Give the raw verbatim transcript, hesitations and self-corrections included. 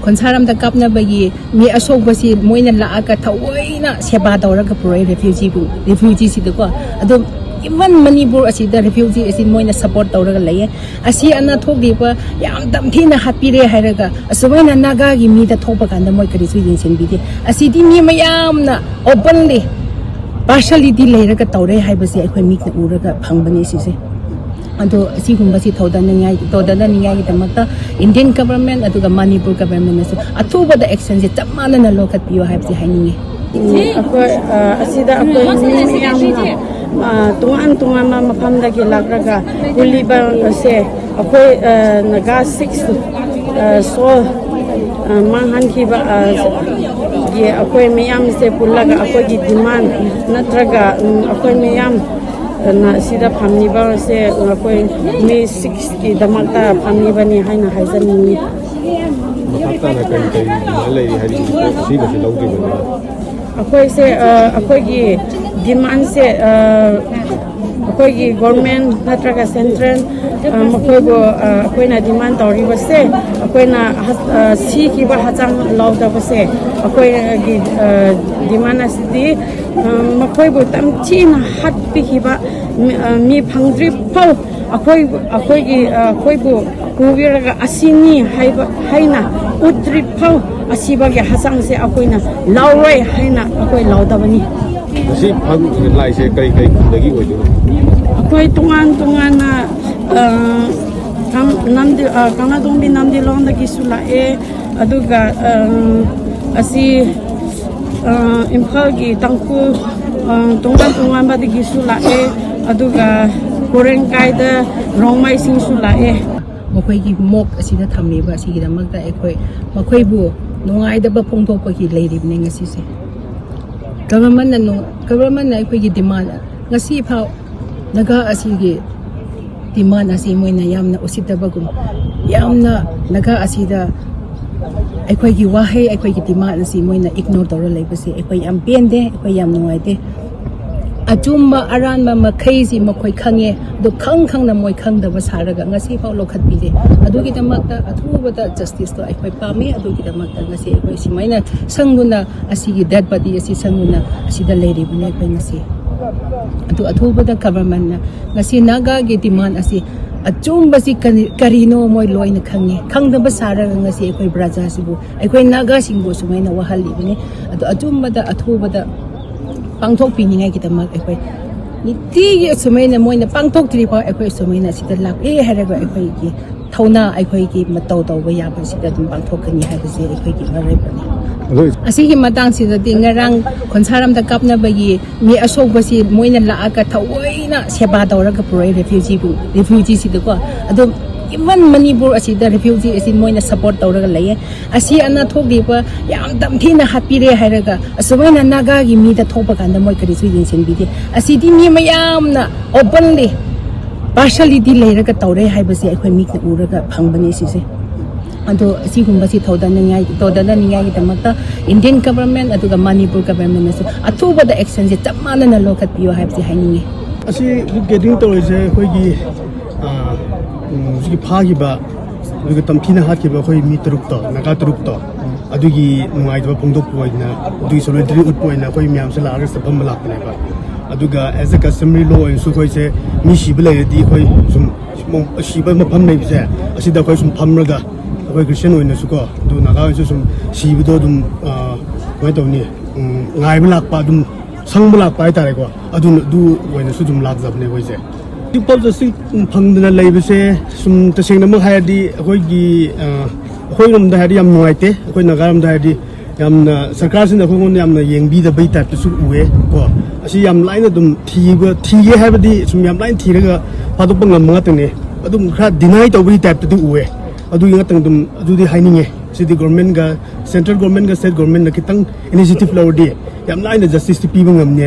ꯈꯣꯟꯁꯥꯔꯝꯗ ꯀꯥꯞꯅꯕꯒꯤ ꯃꯤ ꯑꯁꯣꯛꯄꯁꯤ ꯃꯣꯏꯅ ꯂꯥꯛꯑꯒ ꯊꯑꯣꯏꯅ ꯁꯦꯕꯥ ꯇꯧꯔꯒ ꯄꯨꯔꯛꯑꯦ ꯔꯦꯐ꯭ꯌꯨꯖꯤꯕꯨ, ꯔꯦꯐ꯭ꯌꯨꯖꯤꯁꯤꯗꯀꯣ꯫ ꯑꯗꯣ even ꯃꯅꯤꯄꯨꯔ ꯑꯁꯤꯗ ꯔꯦꯐ꯭ꯌꯨꯖꯤ ꯑꯁꯤ ꯃꯣꯏꯅ ꯁꯄꯣꯔꯠ ꯇꯧꯔꯒ ꯂꯩꯌꯦ꯫ ꯑꯁꯤ ꯑꯅꯥ ꯊꯣꯛꯂꯤꯕ ꯌꯥꯝ ꯇꯝꯊꯤꯅ ꯍꯥꯠꯄꯤꯔꯦ ꯍꯥꯏꯔꯒ ꯑꯁꯨꯃꯥꯏꯅ ꯅꯥꯒꯥꯒꯤ ꯃꯤꯗ ꯊꯣꯛꯄ ꯀꯥꯟꯗ ꯃꯣꯏ ꯀꯔꯤꯁꯨ ꯌꯦꯡꯁꯤꯟꯕꯤꯗꯦ꯫ ꯑꯁꯤꯗꯤ ꯃꯤ ꯃꯌꯥꯝꯅ openly partiality ꯂꯩꯔꯒ ꯇꯧꯔꯦ ꯍꯥꯏꯕꯁꯦ ꯑꯩꯈꯣꯏ ꯃꯤꯠꯅ ꯎꯔꯒ ꯐꯪꯕꯅꯦ ꯁꯤꯁꯦ꯫ ꯑꯗꯣ ꯑꯁꯤꯒꯨꯝꯕꯁꯤ ꯊꯧꯗꯅꯤꯡꯉꯥꯏ, ꯊꯧꯗꯅꯅꯤꯡꯉꯥꯏꯒꯤꯗꯃꯛꯇ Indian government ꯑꯗꯨꯒ ꯃꯅꯤꯄꯨꯔ governmentꯅꯁꯨ ꯑꯊꯨꯕꯗ actionꯁꯦ ꯆꯞ ꯃꯥꯟꯅꯅ ꯂꯧꯈꯠꯄꯤꯌꯣ ꯍꯥꯏꯕꯁꯤ ꯍꯥꯏꯅꯤꯡꯉꯤ꯫ ꯑꯩꯈꯣꯏ, ꯑ, ꯑꯁꯤꯗ ꯑꯩꯈꯣꯏ ꯃꯤ ꯃꯌꯥꯝꯅ, ꯑ, ꯇꯣꯉꯥꯟ ꯇꯣꯉꯥꯟꯕ ꯃꯐꯝꯗꯒꯤ ꯂꯥꯛꯂꯒ ꯄꯨꯜꯂꯤꯕ ꯑꯁꯦ ꯑꯩꯈꯣꯏ, ꯑ, ꯅꯥꯒꯥ ꯁꯤꯛꯁ, ꯑ, ꯁꯣꯜ, ꯑ, ꯃꯥꯡꯍꯟꯈꯤꯕ, ꯑ, ꯒꯤ ꯑꯩꯈꯣꯏ ꯃꯌꯥꯝꯁꯦ ꯄꯨꯜꯂꯒ ꯑꯩꯈꯣꯏꯒꯤ demand ꯅꯠꯇ꯭ꯔꯒ, ꯎꯝ, ꯑꯩꯈꯣꯏ ꯃꯌꯥꯝ, ꯑ, ꯅ ꯁꯤꯗ ꯐꯝꯂꯤꯕꯁꯦ ꯑꯩꯈꯣꯏ ꯃꯤ ꯁꯤꯛꯁꯀꯤꯗꯃꯛꯇ ꯐꯝꯂꯤꯕꯅꯤ ꯍꯥꯏꯅ ꯍꯥꯏꯖꯅꯤꯡꯉꯤ꯫ ꯃꯈꯥ ꯇꯥꯅ ꯀꯔꯤ ꯀꯔꯤ demand ꯂꯩꯔꯤ ꯍꯥꯏꯕꯁꯤ ꯑꯁꯤꯃꯁꯨ ꯂꯧꯗ꯭ꯔꯤꯕꯅꯤꯅ꯫ ꯑꯩꯈꯣꯏꯁꯦ, ꯑ, ꯑꯩꯈꯣꯏꯒꯤ demandꯁꯦ, ꯑ, ꯑꯩꯈꯣꯏꯒꯤ government ꯅꯠꯇ꯭ꯔꯒ central, ꯑ, ꯃꯈꯣꯏꯕꯨ, ꯑ, ꯑꯩꯈꯣꯏꯅ demand ꯇꯧꯔꯤꯕꯁꯦ, ꯑꯩꯈꯣꯏꯅ ꯍ-, ꯑ, ꯁꯤꯈꯤꯕ ꯍꯛꯆꯥꯡ ꯂꯧꯗꯕꯁꯦ, ꯑꯩꯈꯣꯏꯒꯤ, ꯑ, demand ꯑꯁꯤꯗꯤ, ꯑ, ꯃꯈꯣꯏꯕꯨ ꯇꯝꯊꯤꯅ ꯍꯥꯠꯄꯤꯈꯤꯕ ꯃꯤ, ꯑ, ꯃꯤ ꯐꯪꯗ꯭ꯔꯤ ꯐꯥꯎ ꯑꯩꯈꯣꯏ, ꯑꯩꯈꯣꯏꯒꯤ, ꯑ, ꯑꯩꯈꯣꯏꯕꯨ ꯄꯨꯕꯤꯔꯒ ꯑꯁꯤꯅꯤ ꯍꯥꯏꯕ, ꯍꯥꯏꯅ ꯎꯠꯇ꯭ꯔꯤ ꯐꯥꯎ ꯑꯁꯤꯕꯒꯤ ꯍꯛꯆꯥꯡꯁꯦ ꯑꯩꯈꯣꯏꯅ ꯂꯧꯔꯣꯏ ꯍꯥꯏꯅ ꯑꯩꯈꯣꯏ ꯂꯧꯗꯕꯅꯤ꯫ ꯉꯁꯤ ꯐꯪ-, ꯂꯥꯛꯏꯁꯦ ꯀꯔꯤ ꯀꯔꯤ ꯈꯨꯟꯗꯒꯤ ꯑꯣꯏꯗꯣꯏꯅꯣ? ꯑꯩꯈꯣꯏ ꯇꯣꯉꯥꯟ ꯇꯣꯉꯥꯟꯅ, ꯑ, ꯀꯪ-, ꯅꯝꯗꯤ-, ꯑ, ꯀꯪꯂꯥꯇꯣꯡꯕꯤ ꯅꯝꯗꯤꯂꯣꯡꯗꯒꯤꯁꯨ ꯂꯥꯛꯑꯦ, ꯑꯗꯨꯒ, ꯑ, ꯑꯁꯤ, ꯑ, ꯏꯝꯐꯥꯜꯒꯤ ꯇꯥꯡꯈꯨꯜ, ꯑ, ꯇꯣꯉꯥꯟ ꯇꯣꯉꯥꯟꯕꯗꯒꯤꯁꯨ ꯂꯥꯛꯑꯦ, ꯑꯗꯨꯒ ꯀꯣꯔꯦꯡꯀꯥꯏꯗ ꯔꯣꯡꯃꯩꯁꯤꯡꯁꯨ ꯂꯥꯛꯑꯦ꯫ ꯃꯈꯣꯏꯒꯤ ꯃꯣꯛ ꯑꯁꯤꯗ ꯊꯝꯂꯤꯕ ꯑꯁꯤꯒꯤꯗꯃꯛꯇ ꯑꯩꯈꯣꯏ ꯃꯈꯣꯏꯕꯨ ꯅꯨꯡꯉꯥꯏꯇꯕ ꯐꯣꯡꯗꯣꯛꯄꯒꯤ ꯂꯩꯔꯤꯕꯅꯤ ꯉꯁꯤꯁꯦ꯫ Governmentꯅ ꯅꯨꯡ-, governmentꯅ ꯑꯩꯈꯣꯏꯒꯤ demand ꯉꯁꯤ ꯐꯥꯎ ꯅꯥꯒꯥ ꯑꯁꯤꯒꯤ demand ꯑꯁꯤ ꯃꯣꯏꯅ ꯌꯥꯝꯅ ꯎꯁꯤꯠꯇꯕꯒꯨꯝ, ꯌꯥꯝꯅ ꯅꯥꯒꯥ ꯑꯁꯤꯗ ꯑꯩꯈꯣꯏꯒꯤ ꯋꯥꯍꯩ, ꯑꯩꯈꯣꯏꯒꯤ demand ꯑꯁꯤ ꯃꯣꯏꯅ ignore ꯇꯧꯔ ꯂꯩꯕꯁꯦ ꯑꯩꯈꯣꯏ ꯌꯥꯝ ꯄꯦꯟꯗꯦ, ꯑꯩꯈꯣꯏ ꯌꯥꯝ ꯅꯨꯡꯉꯥꯏꯇꯦ꯫ ꯑꯆꯨꯝꯕ ꯑꯔꯥꯟꯕ ꯃꯈꯩꯁꯤ ꯃꯈꯣꯏ ꯈꯪꯉꯦ, ꯑꯗꯨ ꯈꯪ ꯈꯪꯅ ꯃꯣꯏ ꯈꯪꯗꯕ ꯁꯥꯔꯒ ꯉꯁꯤꯐꯥꯎ ꯂꯧꯈꯠꯄꯤꯗꯦ꯫ ꯑꯗꯨꯒꯤꯗꯃꯛꯇ ꯑꯊꯨꯕꯗ ꯖꯁꯇꯤꯁꯇꯣ ꯑꯩꯈꯣꯏ ꯄꯥꯝꯃꯤ꯫ ꯑꯗꯨꯒꯤꯗꯃꯛꯇ ꯉꯁꯤ ꯑꯩꯈꯣꯏ ꯁꯨꯃꯥꯏꯅ ꯁꯪꯗꯨꯅ ꯑꯁꯤꯒꯤ ꯗꯦꯠ ꯕꯣꯗꯤ ꯑꯁꯤ ꯁꯪꯗꯨꯅ ꯑꯁꯤꯗ ꯂꯩꯔꯤꯕꯅꯤ ꯑꯩꯈꯣꯏ ꯉꯁꯤ꯫ ꯑꯗꯨ ꯑꯊꯨꯕꯗ ꯒꯚꯔꯟꯃꯦꯟꯅ ꯉꯁꯤ ꯅꯥꯒꯥꯒꯤ ꯗꯤꯃꯥꯟ ꯑꯁꯤ ꯑꯆꯨꯝꯕꯁꯤ ꯀꯔꯤ-, ꯀꯔꯤꯅꯣ ꯃꯣꯏ ꯂꯣꯏꯅ ꯈꯪꯉꯦ꯫ ꯈꯪꯗꯕ ꯁꯥꯔꯒ ꯉꯁꯤ ꯑꯩꯈꯣꯏ ꯄ꯭ꯔꯖꯥꯁꯤꯕꯨ, ꯑꯩꯈꯣꯏ ꯅꯥꯒꯥꯁꯤꯡꯕꯨ ꯁꯨꯃꯥꯏꯅ ꯋꯥꯍꯜꯂꯤꯕꯅꯤ꯫ ꯑꯗꯨ ꯑꯆꯨꯝꯕꯗ ꯑꯊꯨꯕꯗ ꯄꯥꯡꯊꯣꯛꯄꯤꯅꯤꯡꯉꯥꯏꯒꯤꯗꯃꯛ ꯑꯩꯈꯣꯏ ꯅꯤꯇꯤꯒꯤ ꯑꯁꯨꯃꯥꯏꯅ ꯃꯣꯏꯅ ꯄꯥꯡꯊꯣꯛꯇ꯭ꯔꯤꯐꯥꯎ ꯑꯩꯈꯣꯏ ꯑꯁꯨꯃꯥꯏꯅ ꯑꯁꯤꯗ ꯂꯥꯛꯑꯦ ꯍꯥꯏꯔꯒ ꯑꯩꯈꯣꯏꯒꯤ ꯊꯧꯅꯥ, ꯑꯩꯈꯣꯏꯒꯤ ꯃꯇꯧ ꯇꯧꯕ ꯌꯥꯕꯁꯤꯗ ꯑꯗꯨꯝ ꯄꯥꯡꯊꯣꯛꯀꯅꯤ ꯍꯥꯏꯕꯁꯦ ꯑꯩꯈꯣꯏꯒꯤ ꯋꯥꯔꯦꯞꯅꯤ꯫ ꯑꯗꯨ ꯑꯁꯤꯒꯤ ꯃꯇꯥꯡꯁꯤꯗꯗꯤ ꯉꯔꯥꯡ ꯈꯣꯟꯁꯥꯔꯝꯗ ꯀꯥꯞꯅꯕꯒꯤ ꯃꯤ ꯑꯁꯣꯛꯄꯁꯤ ꯃꯣꯏꯅ ꯂꯥꯛꯑꯒ ꯊꯑꯣꯏꯅ ꯁꯦꯕꯥ ꯇꯧꯔꯒ ꯄꯨꯔꯛꯏ ꯔꯦꯐ꯭ꯌꯨꯖꯤꯕꯨ, ꯔꯦꯐ꯭ꯌꯨꯖꯤꯁꯤꯗꯀꯣ꯫ ꯑꯗꯣ ꯏꯚꯟ ꯃꯅꯤꯄꯨꯔ ꯑꯁꯤꯗ ꯔꯦꯐ꯭ꯌꯨꯖꯤ ꯑꯁꯤ ꯃꯣꯏꯅ ꯁꯄꯣꯔꯠ ꯇꯧꯔꯒ ꯂꯩꯌꯦ꯫ ꯑꯁꯤ ꯑꯅꯥ ꯊꯣꯛꯂꯤꯕ ꯌꯥꯝ ꯇꯝꯊꯤꯅ ꯍꯥꯠꯄꯤꯔꯦ ꯍꯥꯏꯔꯒ ꯑꯁꯨꯃꯥꯏꯅ ꯅꯥꯒꯥꯒꯤ ꯃꯤꯗ ꯊꯣꯛꯄ ꯀꯥꯟꯗ ꯃꯣꯏ ꯀꯔꯤꯁꯨ ꯌꯦꯡꯁꯤꯟꯕꯤꯗꯦ꯫ ꯑꯁꯤꯗꯤ ꯃꯤ ꯃꯌꯥꯝꯅ ꯑꯣꯄꯟꯂꯤ ꯄꯥꯔꯁꯤꯌꯦꯂꯤꯇꯤ ꯂꯩꯔꯒ ꯇꯧꯔꯦ ꯍꯥꯏꯕꯁꯦ ꯑꯩꯈꯣꯏ ꯃꯤꯠꯅ ꯎꯔꯒ ꯐꯪꯕꯅꯤ ꯁꯤꯁꯦ꯫ ꯑꯗꯣ ꯑꯁꯤꯒꯨꯝꯕꯁꯤ ꯊꯧꯗꯅꯤꯡꯉꯥꯏ, ꯊꯧꯗꯅꯤꯡꯉꯥꯏꯒꯤꯗꯃꯛꯇ ꯏꯟꯗꯤꯌꯟ ꯒꯚꯔꯟꯃꯦꯟ ꯑꯗꯨꯒ ꯃꯅꯤꯄꯨꯔ ꯒꯚꯔꯟꯃꯦꯟꯅꯁꯨ ꯑꯊꯨꯕꯗ ꯑꯦꯛꯁꯟꯁꯦ ꯆꯞ ꯃꯥꯟꯅꯅ ꯂꯧꯈꯠꯄꯤꯌꯨ ꯍꯥꯏꯕꯁꯤ ꯍꯥꯏꯅꯤꯡꯉꯤ꯫ ꯑꯁꯤ ꯒꯦꯗꯔꯤꯡ ꯇꯧꯔꯤꯁꯦ ꯑꯩꯈꯣꯏꯒꯤ, ꯑ, ꯎꯝ, ꯍꯧꯖꯤꯛꯀꯤ ꯐꯥꯈꯤꯕ, ꯑꯗꯨꯒ ꯇꯝꯊꯤꯅ ꯍꯥꯠꯈꯤꯕ ꯑꯩꯈꯣꯏ ꯃꯤ ꯇꯔꯨꯛꯇꯣ, ꯅꯥꯒꯥ ꯇꯔꯨꯛꯇꯣ, ꯑꯗꯨꯒꯤ ꯅꯨꯡꯉꯥꯏꯇꯕ ꯐꯣꯡꯗꯣꯛꯄ ꯑꯣꯏꯅ, ꯑꯗꯨꯒꯤ ꯁꯣꯂꯤꯗꯔꯤ ꯎꯠꯄ ꯑꯣꯏꯅ ꯑꯩꯈꯣꯏ ꯃꯌꯥꯝꯁꯦ ꯂꯥꯛꯑꯒ ꯁꯤꯗ ꯐꯝꯕ ꯂꯥꯛꯄꯅꯦꯕ꯫ ꯑꯗꯨꯒ as a customary law ꯑꯣꯏꯅꯁꯨ ꯑꯩꯈꯣꯏꯁꯦ ꯃꯤ ꯁꯤꯕ ꯂꯩꯔꯗꯤ ꯑꯩꯈꯣꯏ ꯁꯨꯝ ꯁꯤꯕ ꯃꯐꯝ ꯂꯩꯕꯁꯦ ꯑꯁꯤꯗ ꯑꯩꯈꯣꯏ ꯁꯨꯝ ꯐꯝꯔꯒ ꯑꯩꯈꯣꯏ ꯈ꯭ꯔꯤꯁꯇꯤꯌꯟ ꯑꯣꯏꯅꯁꯨꯀꯣ, ꯑꯗꯨ ꯅꯥꯒꯥ ꯑꯣꯏꯅꯁꯨ ꯁꯨꯝ ꯁꯤꯕꯗꯣ ꯑꯗꯨꯝ, ꯑ, ꯀꯃꯥꯏꯅ ꯇꯧꯅꯤ, ꯎꯝ, ꯉꯥꯏꯕ ꯂꯥꯛꯄ, ꯑꯗꯨꯝ ꯁꯪꯕ ꯂꯥꯛꯄ ꯍꯥꯏꯇꯥꯔꯦꯀꯣ꯫ ꯑꯗꯨꯅ, ꯑꯗꯨ ꯑꯣꯏꯅꯁꯨ ꯑꯗꯨꯝ ꯂꯥꯛꯆꯕꯅꯦ ꯑꯩꯈꯣꯏꯁꯦ꯫ ꯍꯧꯖꯤꯛꯐꯥꯎ ꯖꯁꯇꯤꯁ ꯐꯪꯗꯅ ꯂꯩꯕꯁꯦ ꯁꯨꯝ ꯇꯁꯦꯡꯅꯃꯛ ꯍꯥꯏꯔꯗꯤ ꯑꯩꯈꯣꯏꯒꯤ, ꯑ, ꯑꯩꯈꯣꯏꯔꯣꯝꯗ ꯍꯥꯏꯔꯗꯤ ꯌꯥꯝ ꯅꯨꯡꯉꯥꯏꯇꯦ꯫ ꯑꯩꯈꯣꯏ ꯅꯥꯒꯥꯔꯣꯝꯗ ꯍꯥꯏꯔꯗꯤ ꯌꯥꯝꯅ ꯁꯔꯀꯥꯔꯁꯤꯅ ꯑꯩꯈꯣꯏꯉꯣꯟꯗ ꯌꯥꯝꯅ ꯌꯦꯡꯕꯤꯗꯕꯩ ꯇꯥꯏꯞꯇꯁꯨ ꯎꯑꯦ ꯀꯣ꯫ ꯑꯁꯤ ꯌꯥꯝ ꯂꯥꯏꯅ ꯑꯗꯨꯝ ꯊꯤꯕ, ꯊꯤꯒꯦ ꯍꯥꯏꯕꯗꯤ ꯁꯨꯝ ꯌꯥꯝ ꯂꯥꯏꯅ ꯊꯤꯔꯒ ꯐꯥꯗꯣꯛꯄ ꯉꯝꯕ ꯉꯥꯛꯇꯅꯦ꯫ ꯑꯗꯨꯝ ꯈꯔ ꯗꯤꯅꯥꯏ ꯇꯧꯕꯒꯤ ꯇꯥꯏꯞꯇꯗꯤ ꯎꯑꯦ꯫ ꯑꯗꯨꯒꯤ ꯉꯥꯛꯇꯪ ꯑꯗꯨꯝ ꯑꯗꯨꯗꯤ ꯍꯥꯏꯅꯤꯡꯉꯦ꯫ ꯁꯤꯗꯤ ꯒꯣꯔꯃꯦꯟꯒ, ꯁꯦꯟꯇ꯭ꯔꯦꯜ ꯒꯣꯔꯃꯦꯟꯒ ꯁ꯭ꯇꯦꯠ ꯒꯣꯔꯃꯦꯟꯅ ꯈꯤꯇꯪ ꯏꯅꯤꯁꯤꯌꯦꯇꯤꯚ ꯂꯧꯔꯗꯤ ꯌꯥꯝ ꯂꯥꯏꯅ ꯖꯁꯇꯤꯁꯇꯤ ꯄꯤꯕ ꯉꯝꯅꯦꯅ